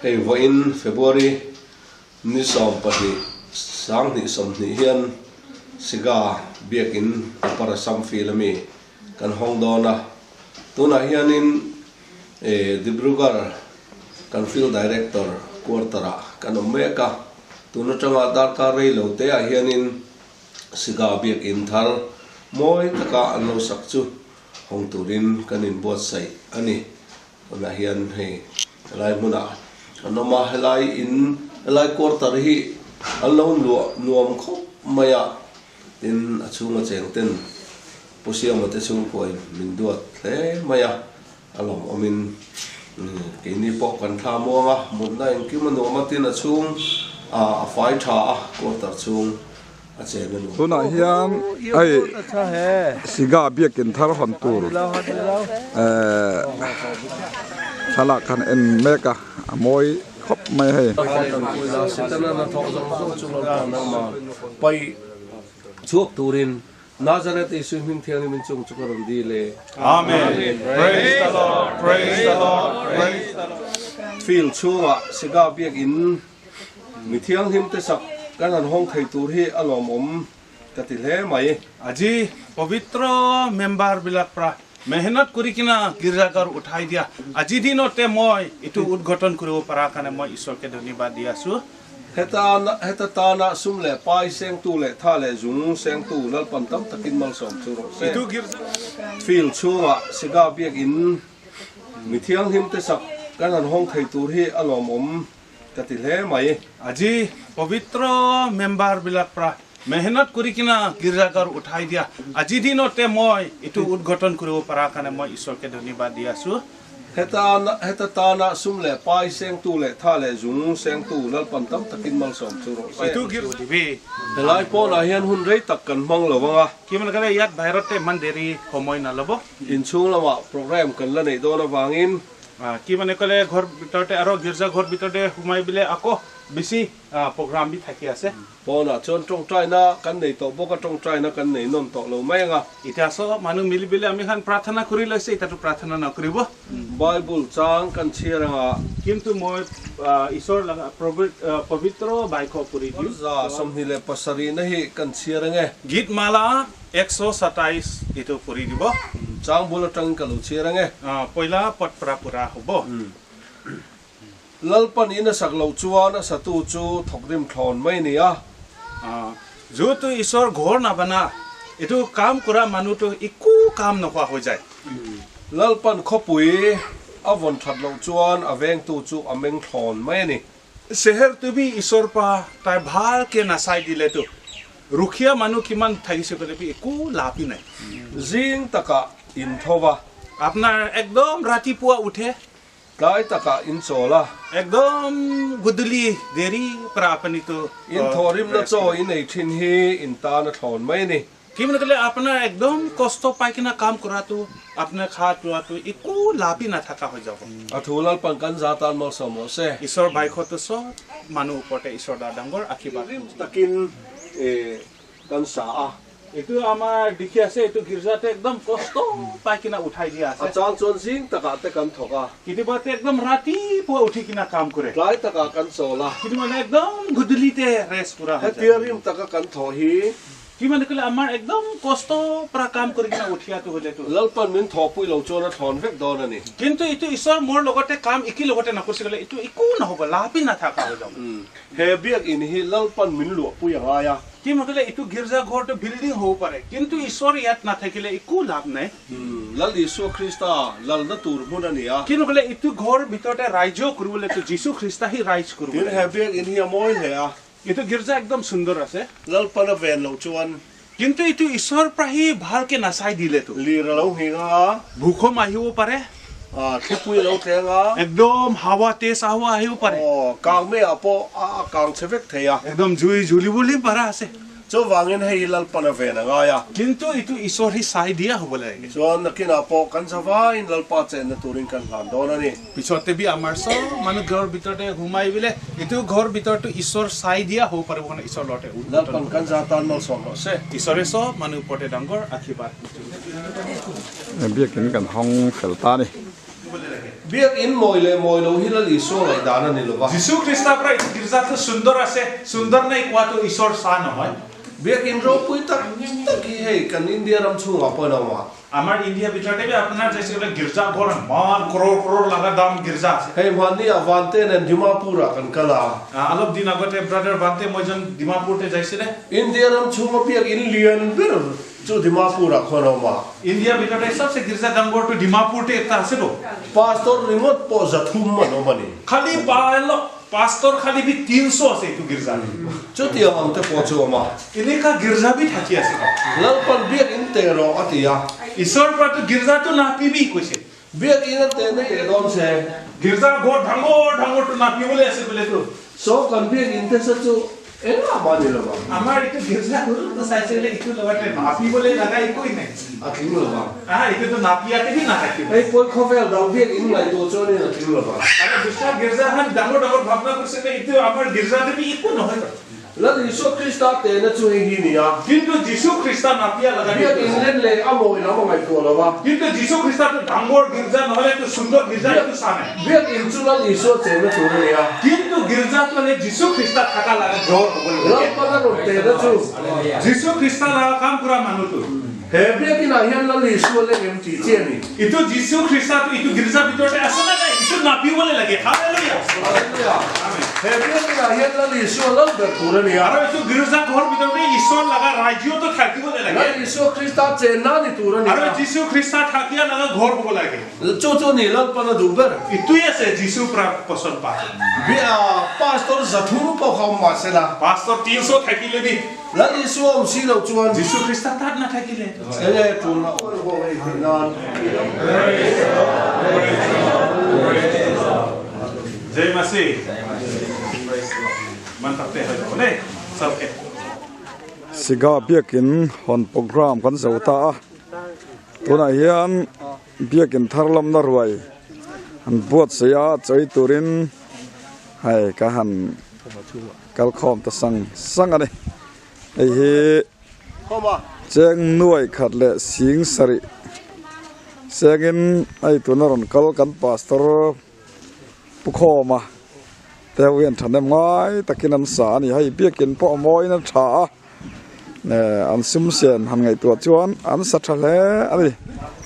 Hei vawiin February ni 12 2020 hian Siga Biakin Upper Assam Field ami kan hawng dawn a. Tunah hianin Dibrugarh kan Field Director quarter ah kan awm mek a. Tun atanga darkar rei lo te ah hianin Siga Biakin thar mawi taka an lo sak chu hawng turin kan inbuatsaih a ni. Tunah hian hei helai hmunah an awm a, helai in helai quarter hi an lo luah nuam khawp mai a, tin a chhunga cheng ten Pu Siama te chhungkuain min duat hle mai a, a lawmawmin keini pawh kan thla muang a, mutna engkim a nuam a, tin a chhung a fai tha a quarter chhung. Tunah hian hei Siga biakin thar hawn tur ehh thlalak khan en mek a, a mawi khawp mai hei. Field chhungah Siga biakin Mi thianghlim te sak kan han hawng thei tur hi a lawmawm ka ti hle mai. Aji পবিত্ৰ member বিলাক পৰা মেহনত কৰি কিনা গীৰ্জাঘৰ উঠাই দিয়া আজি দিনতে মই এইটো উদ্ঘাটন কৰিব পৰা কাৰণে মই ঈশ্বৰকে ধন্যবাদ দি আছো। Heta heta tana sum leh pai sengtu leh tha leh zung sengtu Lalpan tam takin malsawm chu rawh se. Field chhungah Siga biakin mi thianghlim te sak kan han hawng thei tur hi a lawmawm ka ti hle mai. আজি পবিত্ৰ member বিলাক পৰা মেহনত কৰি কিনা গীৰ্জাঘৰ উঠাই দিয়া আজি দিনতে মই এইটো উদ্ঘাটন কৰিব পৰা কাৰণে মই ঈশ্বৰকে ধন্যবাদ দি আছো। Heta heta tana sum leh pai sengtu leh tha leh zung sengtu Lalpan tam takin malsawm chu rawh se. এইটো গীৰ্জা দিবি। Helai pawnah hian hun rei tak kan hmang lo ang a. কি মানে ক'লে ইয়াত বাহিৰতে ইমান দেৰি সময় নল'ব। Inchhung lamah program kan la neih dawn avangin কি মানে ক'লে ঘৰ ভিতৰতে আৰু গীৰ্জা ঘৰ ভিতৰতে সোমাই পেলাই আকৌ বেছি প্ৰগ্ৰাম বি থাকি আছে। Pawnah chuan tawngtaina kan nei tawh bawk a, tawngtaina kan nei nawn tawh lo mai ang a. এতিয়া চব মানুহ মিলি পেলাই আমি এখন প্ৰাৰ্থনা কৰি লৈছে, এতিয়াতো প্ৰাৰ্থনা নকৰিব। Bible chang kan chhiar ang a. কিন্তু মই ঈশ্বৰ লগা পবিত্ৰ বাক্য পঢ়ি দিওঁ। 27 na hi kan chhiar ang e. গীতমালা 127 এইটো পঢ়ি দিব। Chang bul atangin ka lo chhiar ang e. পইলা পদ পৰা পুৰা হ'ব। Lalpan in a sak loh chuan a satu chu thawkrim thlawn mai a ni a. যিহেতু ঈশ্বৰ ঘৰ নাবানা এইটো কাম কৰা মানুহটো একো কাম নোহোৱা হৈ যায়। Lalpan khawpui a vawn that loh chuan a vengtu chu a meng thlawn mai a ni. চেহেৰটো বি ঈশ্বৰ পৰা তাই ভালকে নাচাই দিলেতো ৰখীয়া মানুহ কিমান থাকিছে ক'লে বি একো লাভেই নাই। Zing takah in tho va. আপোনাৰ একদম ৰাতিপুৱা উঠে। Tlai takah in chawl a. একদম গধূলি দেৰি পৰা আপুনিতো In thawhrimna chaw in ei thin hi in tan a thlawn mai a ni. কি বুলি ক'লে আপোনাৰ একদম কষ্ট পাই কিনে কাম কৰাটো আপোনাৰ খা লোৱাটো একো লাভেই নাথাকা হৈ যাব। A thu Lalpan kan za tan malsawm rawh se. ঈশ্বৰ বাক্যটো চব মানুহ ওপৰতে ঈশ্বৰ দা ডাঙৰ আশীৰ্বাদ। Rim takin kan sa a. এইটো আমাৰ দেখি আছে এইটো গীৰ্জাতে একদম কষ্ট পাই কিনে উঠাই দিয়া আছে। A chang chuan zing takah te kan thawk a. কেতিয়াবাতে একদম ৰাতিপুৱা উঠি কিনে কাম কৰে। Tlai takah kan chawl a. কিন্তু মানে একদম গধূলিতে ৰেষ্ট কৰা হৈ যায়। Hetia rim taka kan thawh hi. কি মানে ক'লে আমাৰ একদম কষ্ট পৰা কাম কৰি কিনে উঠিয়াটো হ'লেতো। Lalpan min thawhpui lo chuan a thlawn vek dawn a ni. কিন্তু এইটো ঈশ্বৰ মোৰ লগতে কাম একে লগতে নকৰিছে ক'লে এইটো একো নহ'ব, লাভেই নাথাকা হৈ যাব। He biakin hi Lalpan min luahpui a ngai a. কি মানে ক'লে এইটো গীৰ্জা ঘৰটো বিল্ডিং হ'ব পাৰে, কিন্তু ঈশ্বৰ ইয়াত নাথাকিলে একো লাভ নাই। Lal Isua Krista lalna tur hmun a ni a. কিন্তু ক'লে এইটো ঘৰ ভিতৰতে ৰাজ্য কৰিবলৈ যীশু খ্ৰীষ্ট আহি ৰাইজ কৰিব। Tin he biakin hi a mawi hle a. এইটো গীৰ্জা একদম সুন্দৰ আছে। Lalpan a ven loh chuan. কিন্তু এইটো ঈশ্বৰ পৰা সি ভালকে নাচাই দিলেতো। Lir a lo nghing a. ভূকম্প আহিব পাৰে। Thlipui a lo thleng a. একদম হাৱা তেজ হাৱা আহিব পাৰে। Kang meiah pawh a kang chhe vek thei a. একদম জুই জ্বলিবলৈ পাৰা আছে। Chuvangin hei Lalpan a ven a ngai a. কিন্তু এইটো ঈশ্বৰ সি চাই দিয়া হ'ব লাগে। Chuan nakinah pawh kan zavaiin Lalpa chenna turin kan hlan dawn a ni. পিছতে বি আমাৰ চব মানুহ ঘৰৰ ভিতৰতে সোমাই পেলাই এইটো ঘৰ ভিতৰতো ঈশ্বৰ চাই দিয়া হ'ব পাৰিব কাৰণে ঈশ্বৰ লগতে Lalpan kan za tan malsawm rawh se. ঈশ্বৰে চব মানুহ ওপৰতে ডাঙৰ আশীৰ্বাদ। Biakin kan hawng fel ta a ni. Biakinn mawi leh mawi lo hi Lal Isua ngaihdan a ni lo va. Jisu Krista pra i girja chu sundar ase, sundar nei kua chu Isawr sa nahawi. Biakinn ropui tak tak hi hei kan India ram chhungah pawhin a awm a. Amar India bicharte bi apnar jaise bole girja ghor man crore crore laga dam girja ase. Hei hmanni ah Vante nen Dimapur ah kan kal a. Alop din agote brother Vante moijon Dimapur te jaisile. India ram chhunga biakinn lian ber Chu Dimapur ah khuan a awm a. India bitate sabse girja dangor tu Dimapur te ekta ase to. Pastor ringawt pawh 300 an awm a ni. Khali pa pastor khali bi 300 ase itu girja ni. Chutiang ang te pawh chu a awm a. Eneka girja bi thaki ase to. Lalpan biakinn teh rawh a ti a. Iswar pra tu girja tu napibi koise. Biakinn a tehna teh dawn se. Girja ghor dangor dangor tu napibole ase bole tu. Saw kan biakinn te sa chu engah mah ni lo vang. Amar itu girja ghor tu saise bole itu logate napibole laga ekoi nai. A tling lo vang. A itu tu napia te bi nathakibo. Hei pawi khawvel dang biakinn ngaihtuah chuanin a tling lo vang. Aru dusra girja han dangor dangor bhavna korise ne itu amar girja te bi eko nohoi to. Lal Isua Krista tehna chu hei hi ni a. Kintu Jisu Krista napia laga ni. Biakinn len leh a mawi lam a ngaihtuah lo va. Kintu Jisu Krista chu dangor girja nohole chu sundor girja chu sa nai. Biakinn chu Lal Isua chenna tur a ni a. Kintu girja chu le Jisu Krista thaka laga ghor hobo lage. Lalpan a rawn tehna chu. Jisu Krista laga kam kura manu tu. He biakinn ah hian Lal Isua leng em tih chi a ni. Itu Jisu Krista chu itu girja bitor te ase na nai itu napibole lage. Hallelujah. Hallelujah. Amen. He biakinn ah hian Lal Isua lal ber tur a ni a. Aru itu girja ghor bitor te Iswar laga rajyo tu thakibole lage. Lal Isua Krista chenna ni tur a ni a. Aru Jisu Krista thakia laga ghor hobo lage. Chu chu ni Lalpan a duh ber. Itui ase Jisu pra pasond pa. Pastor 300 pawh kha awm mahsela. Pastor 300 thakile bi. Lal Isua awm si loh chuan. Jisu Krista tat na thakile. Enge tulna awm ho hei theih nan. Jai Masih. Man tak te hoi lo le. Sab ke. Siga biakin hawn program kan zo ta a, tunah hian biakin thar lamna ruai an buatsaih a chawi turin hei ka han Kalkhawm ta sang sang a ni. Hei hi cheng nuai khat leh sing sarih sengin hei tuna rawn kal kan pastor pu khawm a te ho hian thahnem ngai takin an sa a ni. Hei biakin pawh a mawiin a tha a, an sum sen han ngaihtuah chuan an sa tha hle a ni.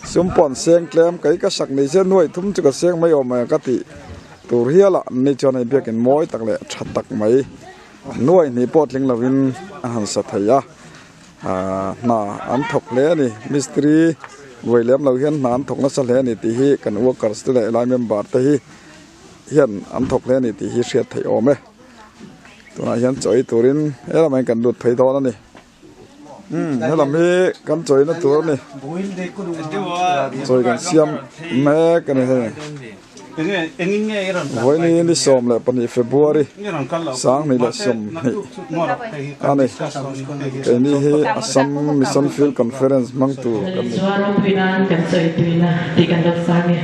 Sum pawh an seng tlem kei ka sak ni se nuai thum chu ka seng mai awm e ka tih. Tur hial ah ni chuan hei biakin mawi tak leh tha tak mai nuai hnih pawh tling lovin a han sa thei a ahh hna an thawk hle a ni mistiri vawi lem lo hian hna an thawk nasa hle a ni tih hi kan workers te leh helai member te hi hian an thawk hle a ni tih hi hriat theih awm e tunah hian chaw ei turin helamah hian kan lut phei dawn a ni. Umm helam hi kan chawina tur a ni chawi kan siam mek a ni hei vawiin ni 12 February 2020 a ni keini hi Assam Mission Field Conference hmang tur kan ni.